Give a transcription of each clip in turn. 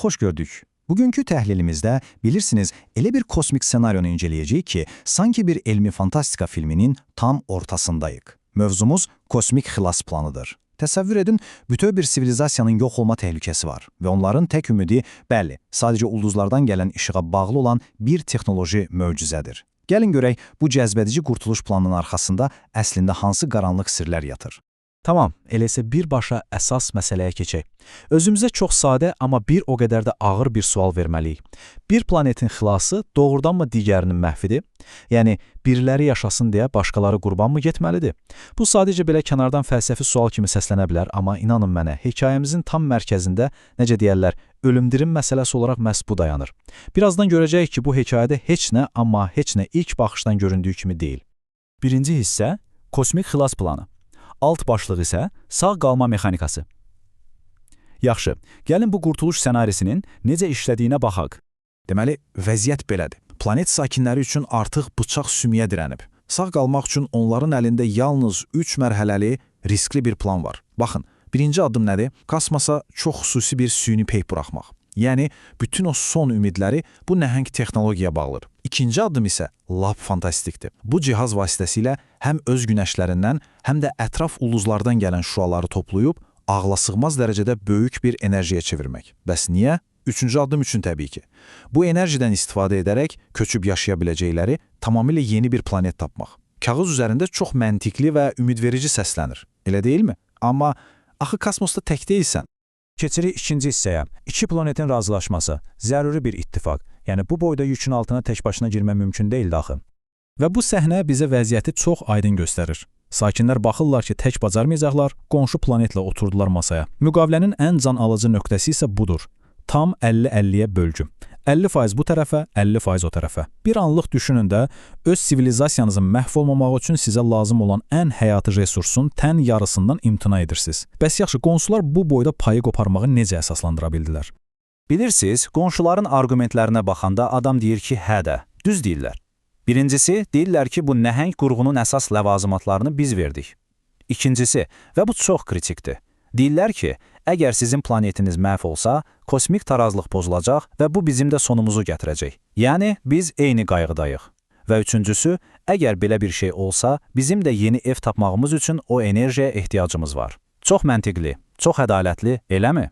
Xoş gördük. Bugünkü təhlilimizdə, bilirsiniz, elə bir kosmik senaryonu inceləyəcəyik ki, sanki bir elmi fantastika filminin tam ortasındayıq. Mövzumuz kosmik xilas planıdır. Təsəvvür edin, bütöv bir sivilizasiyanın yox olma təhlükəsi var və onların tək ümidi, bəli, sadəcə ulduzlardan gələn işığa bağlı olan bir texnoloji möcüzədir. Gəlin görək, bu cəzbedici qurtuluş planının arxasında əslində hansı qaranlıq sirlər yatır. Tamam, elə isə birbaşa əsas məsələyə keçək. Özümüzə çox sadə, amma bir o qədər də ağır bir sual verməliyik. Bir planetin xilası doğrudanmı digərinin məhvidir? Yəni, biriləri yaşasın deyə başqaları qurban mı getməlidir? Bu sadəcə belə kənardan fəlsəfi sual kimi səslənə bilər, amma inanın mənə, hekayəmizin tam mərkəzində, necə deyərlər, ölüm-dirim məsələsi olaraq məhz bu dayanır. Birazdan görəcəyik ki, bu hekayədə heç nə, amma heç nə ilk baxışdan göründüyü kimi deyil. Birinci hissə, kosmik xilas planı. Alt başlığı isə sağ qalma mexanikası. Yaxşı, gəlin bu qurtuluş ssenarisinin necə işlədiyinə baxaq. Deməli, vəziyyət belədir. Planet sakinləri üçün artıq bıçaq sümüyə dirənib. Sağ qalmaq üçün onların əlində yalnız 3 mərhələli, riskli bir plan var. Baxın, birinci addım nədir? Kosmosa çox xüsusi bir süni peyk buraxmaq. Yəni, bütün o son ümidləri bu nəhəng texnologiyaya bağlıdır. İkinci addım isə lap fantastikdir. Bu cihaz vasitəsilə həm öz günəşlərindən, həm də ətraf ulduzlardan gələn şüaları toplayıb ağlasığmaz dərəcədə böyük bir enerjiyə çevirmək. Bəs niyə? Üçüncü addım üçün təbii ki. Bu enerjidən istifadə edərək köçüb yaşaya biləcəkləri tamamilə yeni bir planet tapmaq. Kağız üzərində çox məntiqli və ümidverici səslənir. Elə deyilmi? Amma axı kosmosda tək deyilsən. Keçirik ikinci hissəyə. İki planetin razılaşması. Zəruri bir ittifaq. Yəni bu boyda yükün altına tək başına girmək mümkün deyildi axı. Və bu səhnə bizə vəziyyəti çox aydın göstərir. Sakinlər baxırlar ki, tək bacarmayacaqlar, qonşu planetlə oturdular masaya. Müqavilənin ən can alıcı nöqtəsi isə budur. Tam 50-50-yə bölgü. 50% bu tərəfə, 50% o tərəfə. Bir anlıq düşünün də, öz sivilizasiyanızın məhv olmamağı üçün sizə lazım olan ən həyati resursun tən yarısından imtina edirsiniz. Bəs yaxşı, qonşular bu boyda payı qoparmağı necə əsaslandıra bildilər? Bilirsiniz, qonşuların arqumentlərinə baxanda adam deyir ki, hə də, düz deyirlər. Birincisi, deyirlər ki, bu nəhəng qurğunun əsas ləvazımatlarını biz verdik. İkincisi, və bu çox kritikdir, deyirlər ki, əgər sizin planetiniz məhv olsa, kosmik tarazlıq pozulacaq və bu bizim də sonumuzu gətirəcək. Yəni, biz eyni qayğıdayıq. Və üçüncüsü, əgər belə bir şey olsa, bizim də yeni ev tapmağımız üçün o enerjiyə ehtiyacımız var. Çox məntiqli, çox ədalətli, eləmi?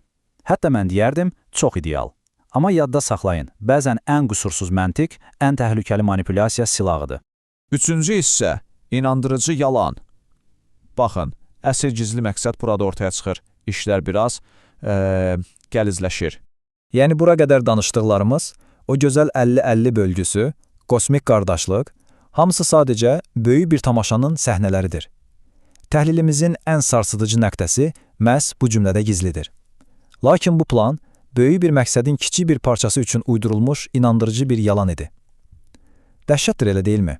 Hətta mən deyərdim, çox ideal. Amma yadda saxlayın, bəzən ən qüsursuz məntiq, ən təhlükəli manipulyasiya silahıdır. Üçüncü hissə, inandırıcı yalan. Baxın, əsl gizli məqsəd burada ortaya çıxır. İşlər biraz gəlizləşir. Yəni bura qədər danışdıqlarımız, o gözəl 50-50 bölgüsü, kosmik qardaşlıq, hamısı sadəcə böyük bir tamaşanın səhnələridir. Təhlilimizin ən sarsıdıcı nöqtəsi məhz bu cümlədə gizlidir. Lakin bu plan, böyük bir məqsədin kiçik bir parçası üçün uydurulmuş inandırıcı bir yalan idi. Dəhşətdir, elə deyilmi?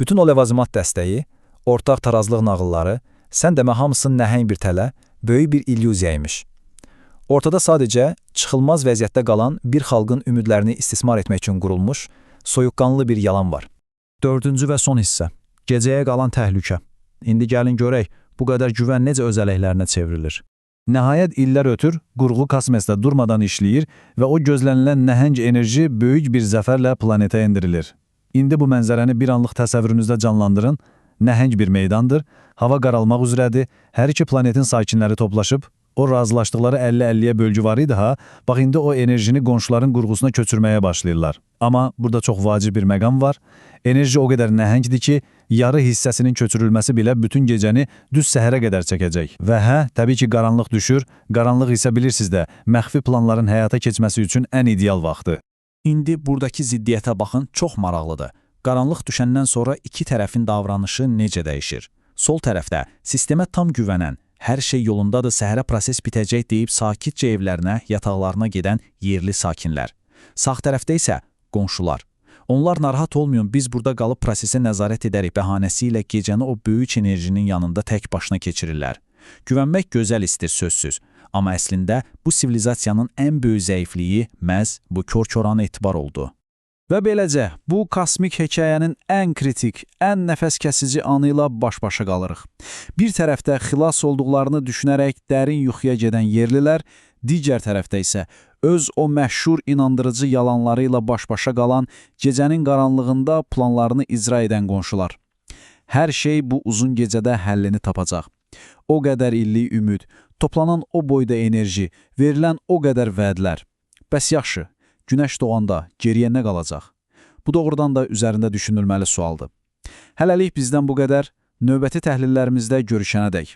Bütün o ləvazimat dəstəyi, ortaq tarazlıq nağılları, sən demə hamısı nəhəng bir tələ, böyük bir illüziya imiş. Ortada sadəcə çıxılmaz vəziyyətdə qalan bir xalqın ümidlərini istismar etmək üçün qurulmuş soyuqqanlı bir yalan var. Dördüncü və son hissə. Gecəyə qalan təhlükə. İndi gəlin görək, bu qədər güvən necə öz əleyhlərinə çevrilir. Nəhayət illər ötür, qurğu kosmosda durmadan işləyir və o gözlənilən nəhəng enerji böyük bir zəfərlə planetə endirilir. İndi bu mənzərəni bir anlıq təsəvvürünüzdə canlandırın. Nəhəng bir meydandır, hava qaralmaq üzrədir, hər iki planetin sakinləri toplaşıb, o razılaşdıqları 50-50-yə bölgü var idi ha, bax indi o enerjini qonşuların qurğusuna köçürməyə başlayırlar. Amma burada çox vacib bir məqam var. Enerji o qədər nəhəngdir ki, yarı hissəsinin köçürülməsi belə bütün gecəni düz səhərə qədər çəkəcək. Və hə, təbii ki, qaranlıq düşür. Qaranlıq isə bilirsiniz də, məxfi planların həyata keçməsi üçün ən ideal vaxtı. İndi buradakı ziddiyyətə baxın, çox maraqlıdır. Qaranlıq düşəndən sonra iki tərəfin davranışı necə dəyişir? Sol tərəfdə sistemə tam güvənən, hər şey yolundadır, səhərə proses bitəcək deyib sakitcə evlərinə, yataqlarına gedən yerli sakinlər. Sağ tərəfdə isə qonşular. Onlar narahat olmayın, biz burada qalıb prosesə nəzarət edərik bəhanəsi ilə gecəni o böyük enerjinin yanında tək başına keçirirlər. Güvənmək gözəl hissdir sözsüz. Amma əslində bu sivilizasiyanın ən böyük zəifliyi məhz bu kor-koranə etibar oldu. Və beləcə, bu kosmik hekayənin ən kritik, ən nəfəskəsici anı ilə baş-başa qalırıq. Bir tərəfdə xilas olduqlarını düşünərək dərin yuxuya gedən yerlilər, Digər tərəfdə isə öz o məşhur inandırıcı yalanları ilə baş-başa qalan, gecənin qaranlığında planlarını icra edən qonşular. Hər şey bu uzun gecədə həllini tapacaq. O qədər illik ümid, toplanan o boyda enerji, verilən o qədər vədlər. Bəs yaxşı, günəş doğanda geriyə nə qalacaq? Bu doğrudan da üzərində düşünülməli sualdır. Hələlik bizdən bu qədər. Növbəti təhlillərimizdə görüşənədək.